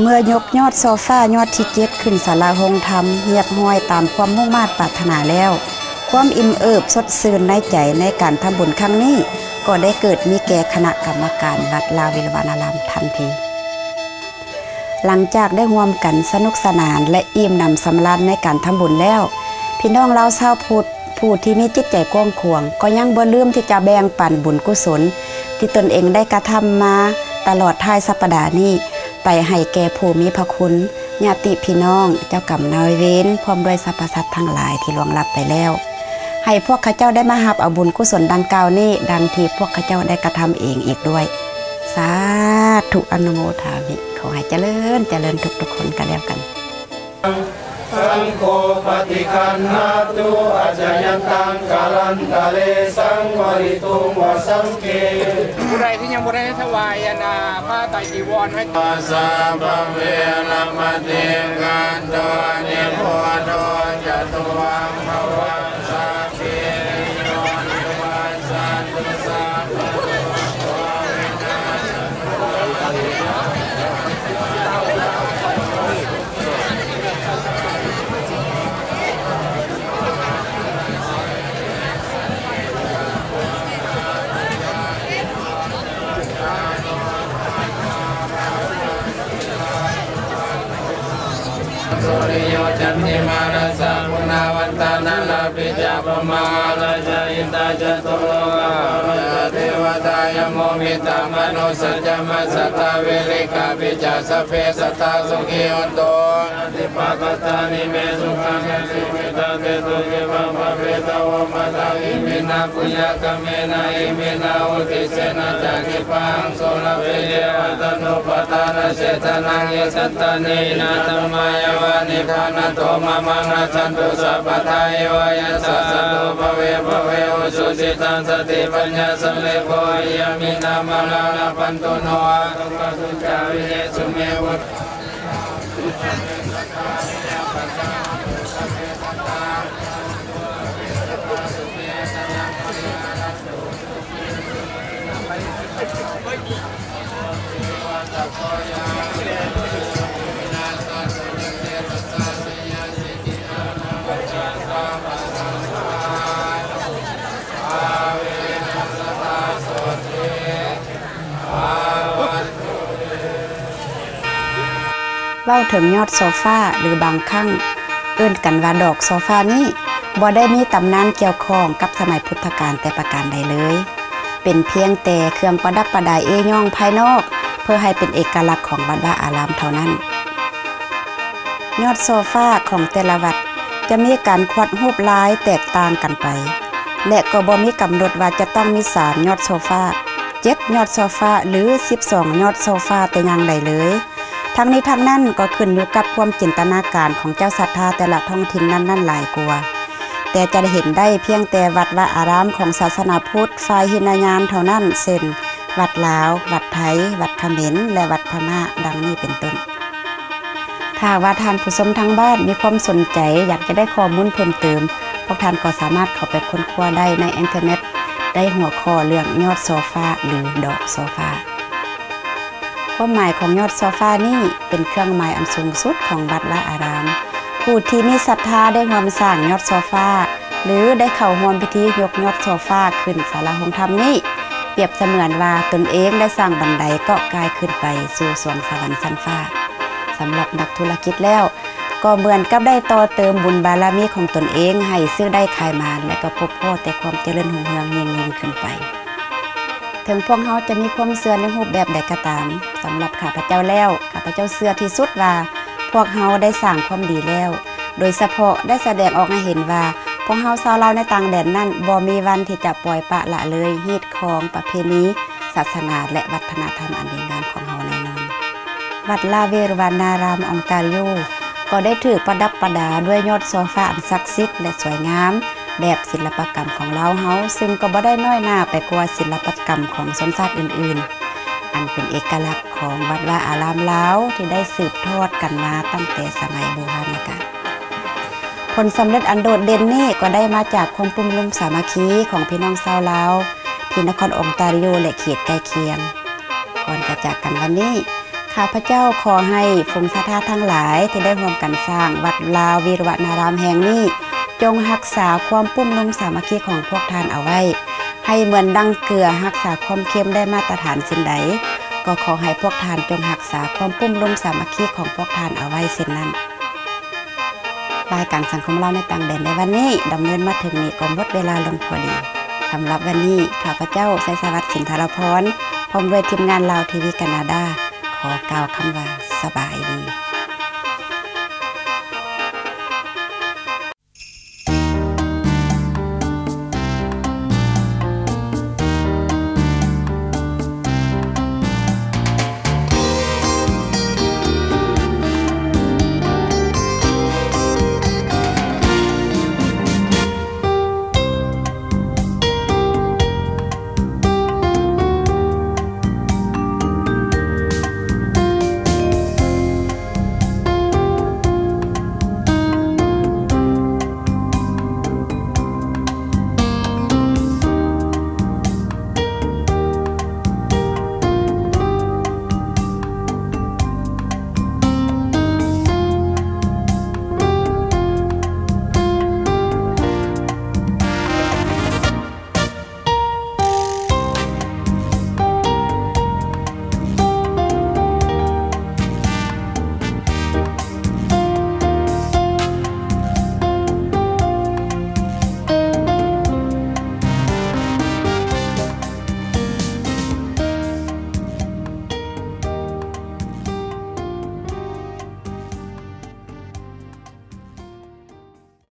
ເມື່ອຍົກຍອດໂຊຟາຍອດທີເຈັດຂຶ້ນສາລາໂຮງທຳຮຽບຮ້ອຍຕາມຄວາມມຸ່ງມາດປາດຖະໜາແລ້ວ, ຄວາມອີ່ມເອີບສົດຊື່ນໃນໃຈໃນການທຳບຸນຄັ້ງນີ້ ກໍໄດ້ເກີດມີແກ່ຄະນະກຳມະການວັດລາວເວລາວັນນາລາມທັນທີ. ຫຼັງຈາກໄດ້ຮ່ວມກັນສະໜຸກສະໜານ ແລະ ອີ່ມໜຳສຳລານໃນການທຳບຸນແລ້ວ, ພີ່ນ້ອງລາວຊາວພຸດ ຜູ້ທີ່ມີຈິດໃຈກວ້າງຂວາງ ກໍຍັງບໍ່ລືມທີ່ຈະແບ່ງປັນບຸນກຸສົນທີ່ຕົນເອງໄດ້ກະທຳມາຕະຫຼອດທ້າຍສັບປະດານີ້ ໄປໃຫ້ແກ່ຜູ້ມີພະຄຸນ, ຍາດຕິພີ່ນ້ອງ, ເຈົ້າກຳນາຍເວນ, ພ້ອມດ້ວຍສັບພະສັດທັງຫຼາຍທີ່ລ່ວງລັບໄປແລ້ວ, ໃຫ້ພວກເຂົາເຈົ້າໄດ້ມາຮັບເອົາບຸນກຸສົນດັ່ງກ່າວນີ້ ດັ່ງທີ່ພວກເຂົາເຈົ້າໄດ້ກະທຳເອງອີກດ້ວຍ. ສາທຸ ອະນຸໂມທາມິ. ຂໍໃຫ້ຈະເລີນ, ຈະເລີນທຸກໆຄົນກັນແລ້ວກັນ. ສັງໂຄປະຕິຄັນຫາຕຸ ອາຈະຍັນຕັງກາລັນຕະເລ ສັງວະລິຕຸງວະສັງເກ. ຜູ້ໃດທີ່ຍັງບໍ່ໄດ້ຖວາຍອັນນ່າ ຜ້າໄຕຈີວອນໃຫ້ ສາພະເວລະມະຕິ ຄັນໂຕ ນິໂຄໂທ ຈະໂຕ ອັງຄະວາ ສາເກ ໂຍ ໂຍ ສັນຕຸ ສາພະໂລ ໂຄວິດ ສຸລິໂຍ ຈັນຕິມາ ລາຊາ ກຸນາວັນຕາ ນາລາ ປິດຈາ ພະມະ ມະຫາລາຊາ ອິນຕາ ຈະຕຸໂລກະ ປາລະ ເທວະຕາ ຍະໂມ ມິດຕາ ມະນຸສສະ ຈະມະສະຕາ ເວລິກາ ປິດຈາ ສະເພ ສັດຕາ ສຸຂີ ໂຫນຕຸ ຍາຕິປະກະຕານິ ເມ ສຸຂາ ຍາ ສຸຂິຕາ ເຕ ສຸຂິ ພະ ພະ ເພ ຕະ ໂວ ມະ ຕະ ອິ ມິນນາ ປຸນຍະກຳເມນະ ອິ ມິນນາ ອຸທິດເສນະ ຈະ ກິປະຫັງ ສຸລະເພ ເຍ ຫະ ຕະ ໂນ ປະ ທາ ນະ ເສ ທະ ນະ ເຍ ສັດຕາ ເນ ຫິ ນາ ທຳມາ ຍະ ວາ ນິ ພາ ນະ ໂຕ ມະ ມະ ນັດ ສັນ ຕຸ ສະ ປະ ທາ ເອ ວະ ຍະ ສະ ສະ ໂຕ ພະ ເວ ພະ ເວ ອຸ ສຸ ສິ ຕາ ສະ ຕິ ປັນ ຍາ ສະ ເລ ໂພ ຍະ ມິນນາ ມະ ລາ ລະ ພັນ ຕຸ ໂນ ອາ ໂຕ ກະ ສຸ ຈາ ວິ ເນ ສຸ ເມ ວະ ເວົ້າເຖິງຍອດໂຊຟາ ຫຼື ບາງຄັ້ງເອີ້ນກັນວ່າດອກໂຊຟານີ້ ບໍ່ໄດ້ມີຕຳນານກ່ຽວຂ້ອງກັບສະໄໝພຸດທະການແຕ່ປະການໃດເລີຍ, ເປັນພຽງແຕ່ເຄື່ອງປະດັບປະດາເອ້ຍ້ອງພາຍນອກ ເພື່ອໃຫ້ເປັນເອກະລັກຂອງວັດວາອາຣາມເທົ່ານັ້ນ. ຍອດໂຊຟາຂອງແຕ່ລະວັດຈະມີການຂວັດຮູບລາຍແຕກຕ່າງກັນໄປ ແລະ ກໍບໍ່ມີກຳນົດວ່າຈະຕ້ອງມີສາມຍອດໂຊຟາ, ເຈັດຍອດໂຊຟາ ຫຼື ສິບສອງຍອດໂຊຟາແຕ່ຢ່າງໃດເລີຍ. ທັງນີ້ທັງນັ້ນກໍຂຶ້ນຢູ່ກັບຄວາມຈິນຕະນາການຂອງເຈົ້າສັດທາແຕ່ລະທ້ອງຖິ່ນນັ້ນໆຫຼາຍກວ່າ, ແຕ່ຈະເຫັນໄດ້ພຽງແຕ່ວັດວາອາຣາມຂອງສາສະໜາພຸດຝ່າຍຫິນະຍານເທົ່ານັ້ນ ເຊັ່ນ ວັດລາວ, ວັດໄທ, ວັດຂະເໝນ ແລະ ວັດພະມ້າ ດັ່ງນີ້ເປັນຕົ້ນ. ຖ້າວ່າທ່ານຜູ້ຊົມທາງບ້ານມີຄວາມສົນໃຈຢາກຈະໄດ້ຂໍ້ມູນເພີ່ມເຕີມ, ພວກທ່ານກໍສາມາດເຂົ້າໄປຄົ້ນຄວ້າໄດ້ໃນອິນເຕີເນັດ ໃນຫົວຂໍ້ເລື່ອງຍອດໂຊຟາ ຫຼື ດອກໂຊຟາ. ຄວາມໝາຍຂອງຍອດໂຊຟານີ້ເປັນເຄື່ອງໝາຍອັນສູງສຸດຂອງວັດວາອາຣາມ. ຜູ້ທີ່ມີສັດທາໄດ້ຮ່ວມສ້າງຍອດໂຊຟາ ຫຼື ໄດ້ເຂົ້າຮ່ວມພິທີຍົກຍອດໂຊຟາຂຶ້ນສາລາໂຮງທຳນີ້ ປຽບສະເໝືອນວ່າຕົນເອງໄດ້ສ້າງບັນໄດເກາະກ່າຍຂຶ້ນໄປສູ່ສວງສະຫວັນຊັ້ນຟ້າ. ສຳລັບນັກທຸລະກິດແລ້ວ ກໍເໝືອນກັບໄດ້ຕໍ່ເຕີມບຸນບາລະມີຂອງຕົນເອງໃຫ້ຊື້ໄດ້ຂາຍໝານ ແລະ ກໍພົບພໍ້ແຕ່ຄວາມຈະເລີນຮຸ່ງເຮືອງຍິ່ງໆຂຶ້ນໄປ. ເຖິງພວກເຮົາຈະມີຄວາມເຊື່ອໃນຮູບແບບໃດກໍຕາມ, ສຳລັບຂ້າພະເຈົ້າແລ້ວ, ຂ້າພະເຈົ້າເຊື່ອທີ່ສຸດວ່າ ພວກເຮົາໄດ້ສ້າງຄວາມດີແລ້ວ, ໂດຍສະເພາະໄດ້ສະແດງອອກໃຫ້ເຫັນວ່າ ພວກເຮົາຊາວລາວໃນຕ່າງແດນນັ້ນ ບໍ່ມີວັນທີ່ຈະປ່ອຍປະລະເລີຍຮີດຄອງປະເພນີ, ສາສະໜາ ແລະ ວັດທະນະທຳອັນດີງາມຂອງເຮົາແນ່ນອນ. ວັດລາເວຣວະນາຣາມ ອອງຕາຣີໂອ ກໍໄດ້ຖືກປະດັບປະດາດ້ວຍຍອດໂຊຟາອັນສັກສິດ ແລະ ສວຍງາມ ແບບສິລະປະກຳຂອງລາວເຮົາ, ຊຶ່ງກໍບໍ່ໄດ້ນ້ອຍໜ້າໄປກວ່າສິລະປະກຳຂອງຊົນຊາດອື່ນໆ, ອັນເປັນເອກະລັກຂອງວັດວາອາຣາມລາວທີ່ໄດ້ສືບທອດກັນມາຕັ້ງແຕ່ສະໄໝບູຮານນະການ. ຜົນສຳເລັດອັນໂດດເດັ່ນນີ້ກໍໄດ້ມາຈາກຄວາມປຶ້ມລຸ້ມສາມັກຄີຂອງພີ່ນ້ອງຊາວລາວທີ່ນະຄອນອອງຕາຣີໂອ ແລະ ເຂດໃກ້ຄຽງ. ກ່ອນຈະຈາກກັນວັນນີ້, ຂ້າພະເຈົ້າຂໍໃຫ້ຝູງສັດທາທັງຫຼາຍທີ່ໄດ້ຮ່ວມກັນສ້າງວັດລາວວິຣະວະນາຣາມແຫ່ງນີ້ ຈົ່ງຮັກສາຄວາມປຸ້ມລຸມສາມັກຄີຂອງພວກທ່ານເອົາໄວ້ ໃຫ້ເໝືອນດັ່ງເກືອຮັກສາຄວາມເຄັມໄດ້ມາດຕະຖານເຊັ່ນໃດ ກໍຂໍໃຫ້ພວກທ່ານຈົ່ງຮັກສາຄວາມປຸ້ມລຸມສາມັກຄີຂອງພວກທ່ານເອົາໄວ້ເຊັ່ນນັ້ນ. ລາຍການສັງຄົມລາວໃນຕ່າງແດນໃນວັນນີ້ ດຳເນີນມາເຖິງນີ້ກໍໝົດເວລາລົງພໍດີ. ສຳລັບວັນນີ້ ຂ້າພະເຈົ້າ ໄຊສະຫວັດ ສິນທະລະພອນ ພ້ອມດ້ວຍທີມງານລາວທີວີການາດາ ຂໍກ່າວຄຳວ່າ ສະບາຍດີ.